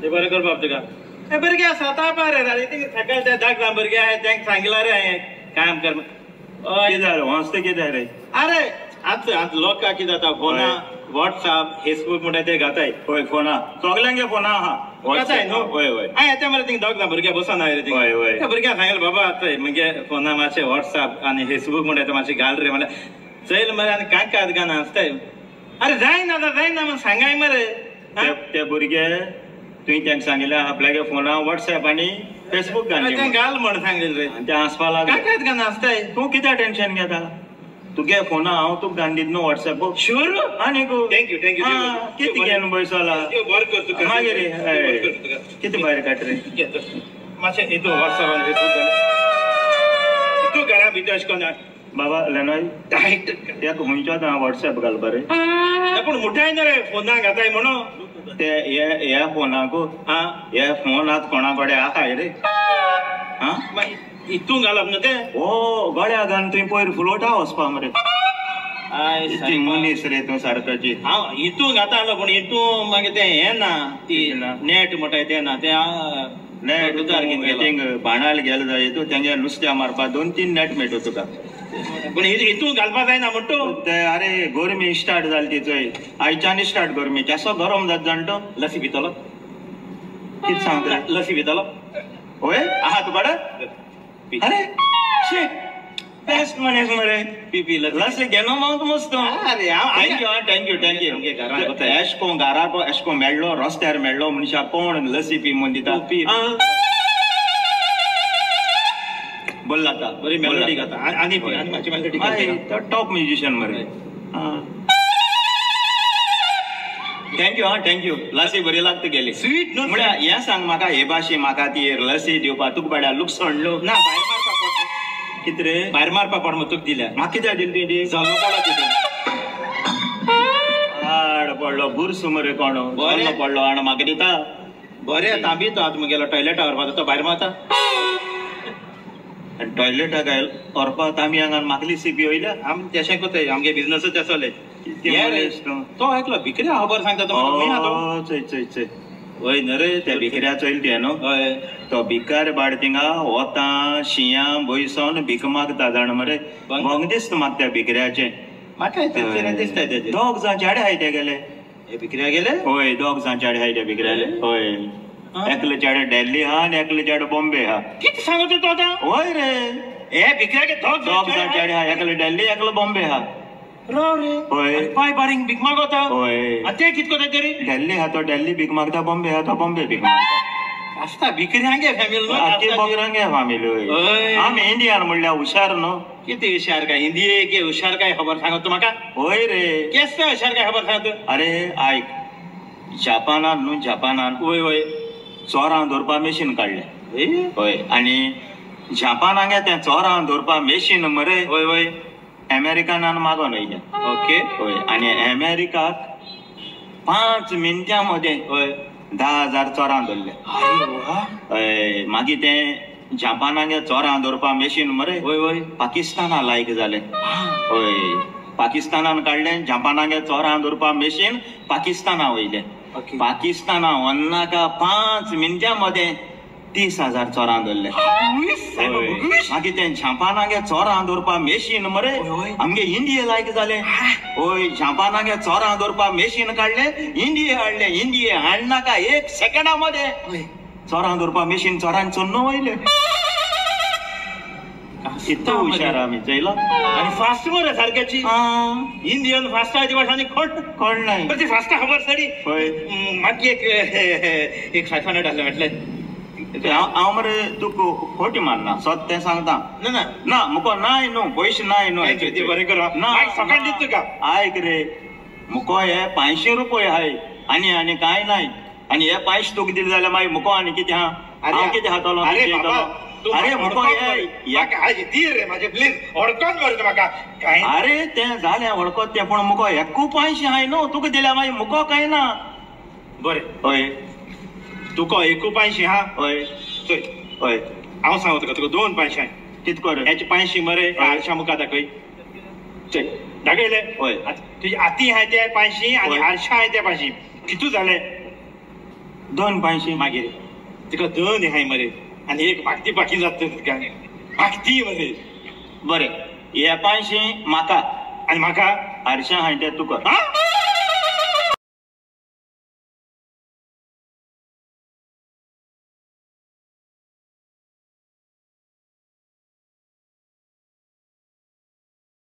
ते बरें कर बाब तुका. हे भुरगे सतापा रे जाले सकाळ ते 10 जाण भुरगे आहाय तेंका सांगला रे हांवें काम कर. कितें जालें वाचता कितें रे? अरे आतां आतां लोकांक कितें जाता फोना वॉट्सअप फेसबूक म्हणटा ते घाताय. हय फोना सगल्यांगे फोना आहा. घाताय न्हू? हय हय. हांवें येता मरे थिंग 2 जाण भुरगे बसून आहाय रे थिंग. हय हय. त्या भुरग्यांक सांगलें बाबा आतां मुगे फोना मातशें वॉट्सअप आनी फेसबूक म्हणटा ते मातशें घाल रे म्हणल्यार चयल मरे आनी कांय कांय गाना आसताय. अरे जायना आतां जायना म्हण सांगाय मरे. ते भुरगे तुवें तांकां सांगिल्लें आपल्यागे फोना वॉट्सएप आनी फेसबूक घाल. तें घाल म्हण सांगलें रे. ते हांसपा लागले. कांय कांय गाना आसताय. तूं कित्याक टेंशन घेता? तुगे फोना हांव तुका घालून दिता न्हू वॉट्सएप. शुअर? आनी thank you thank you. कितें घेवन बसला बरें कर तुका. मागीर कितें भायर काड रे मातशें हितू वॉट्सएप आनी फेसबूक घाल. तूं घरा भितर अशें करून बाबा लेनॉय टायट त्या खंयच्याच हांव वॉट्सएप घालपा रे. पूण मुठाय ना रे फोना घाताय म्हणून ते ह्या फोनाकू हे फोन आतां कोणा कडेन आहाय रे. आं हितून घालप न्हू तें? ओ गळ्या घालून तुवें पयर फुलोटा वचपा मरे. ती मनीस रे तूं सारकाची. हांव हितून घातालो पूण हितून मागीर तें हें ना ती नेट म्हणटाय तें ना तें नेट थिंग बाणाल गेले जाय तूं तेंगे नुस्त्या मारपा 2-3 नेट मेळटा तुका. पूण हितून घालपा जायना म्हणटा तूं. ते अरे गरमी स्टार्ट जाली ती चोय आयच्यान स्टार्ट गरमी केसो गरम जाता जाण तूं. लसी पितलो? कितें सांगता? लसी पितलो? हय आहा तुका? अरे शी बेस्ट मनीस मरे. पी पी लसी घेनो मात मस्त. अरे thank you thank you thank you. एशको घराक एशको मेळ्ळो रस्त्यार मेळ्ळो मनशाक कोण लसी पी म्हूण दिता. पी बरें लागता. बरी मेलोडी गाता आनी मातशी मेलोडी. टॉप म्युजिशियन मरे. Thank you हा thank you. लसी बरी लागता गेली स्वीट न्हू. म्हळ्यार हें सांग म्हाका हे भाशे म्हाका ती लसी दिवपा तुका बाड्या लुकसण न्हू. ना भायर मारपा पड. कितें रे? भायर मारपा पड म्हूण तुका दिल्या. म्हाका कित्याक दिली तुवें ती? जल्लो पडलो तितून. आड पडलो बुरसो मरे कोण जल्लो पडलो आनी म्हाका दिता. बरें तांबी तो आतां मुगेलो टॉयलेटा व्हरपा तो भायर मारता. आनी टॉयलेटाक व्हरपा तांबी हांगा म्हाका लसी पिवयल्या. आमी तेशें कोताय आमगे बिजनसूच तेसोले. तो एकलो भिकऱ्या खबर सांगता तो. चोय चोय चोय. हय न्हू रे त्या भिकऱ्या चोयल तुवें न्हू? हय. तो भिकार बाड थिंगा वोतां शिंयां बयसोन भीक मागता जाण मरे. भंग दिसता म्हाका त्या भिकऱ्याचें. म्हाका दिसता तेजें. 2 जाण चेडे आहाय ते गेले. हे भिकऱ्या गेले? हय 2 जाण चेडे आहाय त्या भिकऱ्याले. हय एकले चेडे दिल्ली आहा आनी एकले चेडे बॉम्बे आहा. कितें सांगता तूं आतां? हय रे. हे भिकऱ्यागे 2 जाण चेडे आहा. एकले दिल्ली एकलो बॉम्बे आहा. राव रे. हय पांय बारीक भीक मागता. हय आनी ते कितें कोताय तरी? दिल्ली आहा तो दिल्ली भीक मागता बॉम्बे आहा तो बॉम्बे भीक मागता. आसता भिकऱ्यांगे फॅमिली न्हू. आख्खी बोकरांगे फामिली. हय आमी इंडियन म्हणल्यार हुशार न्हू. कितें हुशार काय हिंदी के हुशार काय खबर सांगत तूं म्हाका? हय रे. केसो हुशार काय खबर सांगत तूं? अरे आयक जापानान न्हू जापानान. हय हय. चोरां धरपा मेशीन काडलें. हय आनी जापानांगे तें चोरां धरपा मेशीन मरे. हय हय. अमेरिकनान मागोन येयलें. ओके. हय आनी अमेरिकाक 5 मिनटां मदें हय 10,000 चोरां धरले. हय मागीर तें जापानांगे चोरां धरपा मेशीन मरे. हय हय. पाकिस्ताना लायक जालें. हय पाकिस्तानान काडलें जापानांगे चोरां धरपा मेशीन पाकिस्ताना वयलें. पाकिस्ताना वन्नाका 5 मिनटां मदें 30,000 चोरां धरले. मागीर तें जापानांगे चोरां धरपा मेशीन मरे आमगे इंडिये लायक जालें. हय जापानांगे चोरां धरपा मेशीन काडलें इंडिये हाडलें. इंडिये हाडनाका 1 सेकंडा मदें चोरां धरपा मेशीन चोरान चोन्नो वयलें. इतलो हुशार आमी चोयलो. आनी फास्ट मरे सारक्याची. इंडियन फास्ट आहा ती भाशा आनी खोट कोण नाय ती फास्ट खबर साडी. हय मागीर एक 500 आसलें म्हटलें. हांव मरे तुका खोटी मारना सत तें सांगता. ना ना मुको नाय न्हू पयशे नाय न्हू. बरें कर ना सकाळ दित तुका. आयक रे मुको हे 500 रुपये आहाय आनी आनी कांय नाय. आनी हे 500 तुका दिले जाल्यार मागीर मुको आनी कितें आहा? हांव कितें खातलो? अरे मुको हे दी रे म्हाजे प्लीज वळखोन मरे तूं म्हाका. अरे तें जालें वळखोत तें पूण मुको एकू 500 आहाय न्हू तुका दिल्यार मागीर मुको कांय ना. बरें हय तुका एकू 500 आहा. हय चोय हय हांव सांगता तुका तुका 2 500 आहाय. कितें कर? हेचे 500 मरे आरशा मुखार दाखय. चोय दाखयले? हय तुजी आती आहाय ते 500 आनी आरशा आहाय ते 500 कितू जाले? 2 पांयशी. मागीर तुका 2 हाय मरे आनी एक भागती बाकी जाता तुका भागती मरे. बरें हे 500 म्हाका आनी म्हाका 800 हाय ते तुका.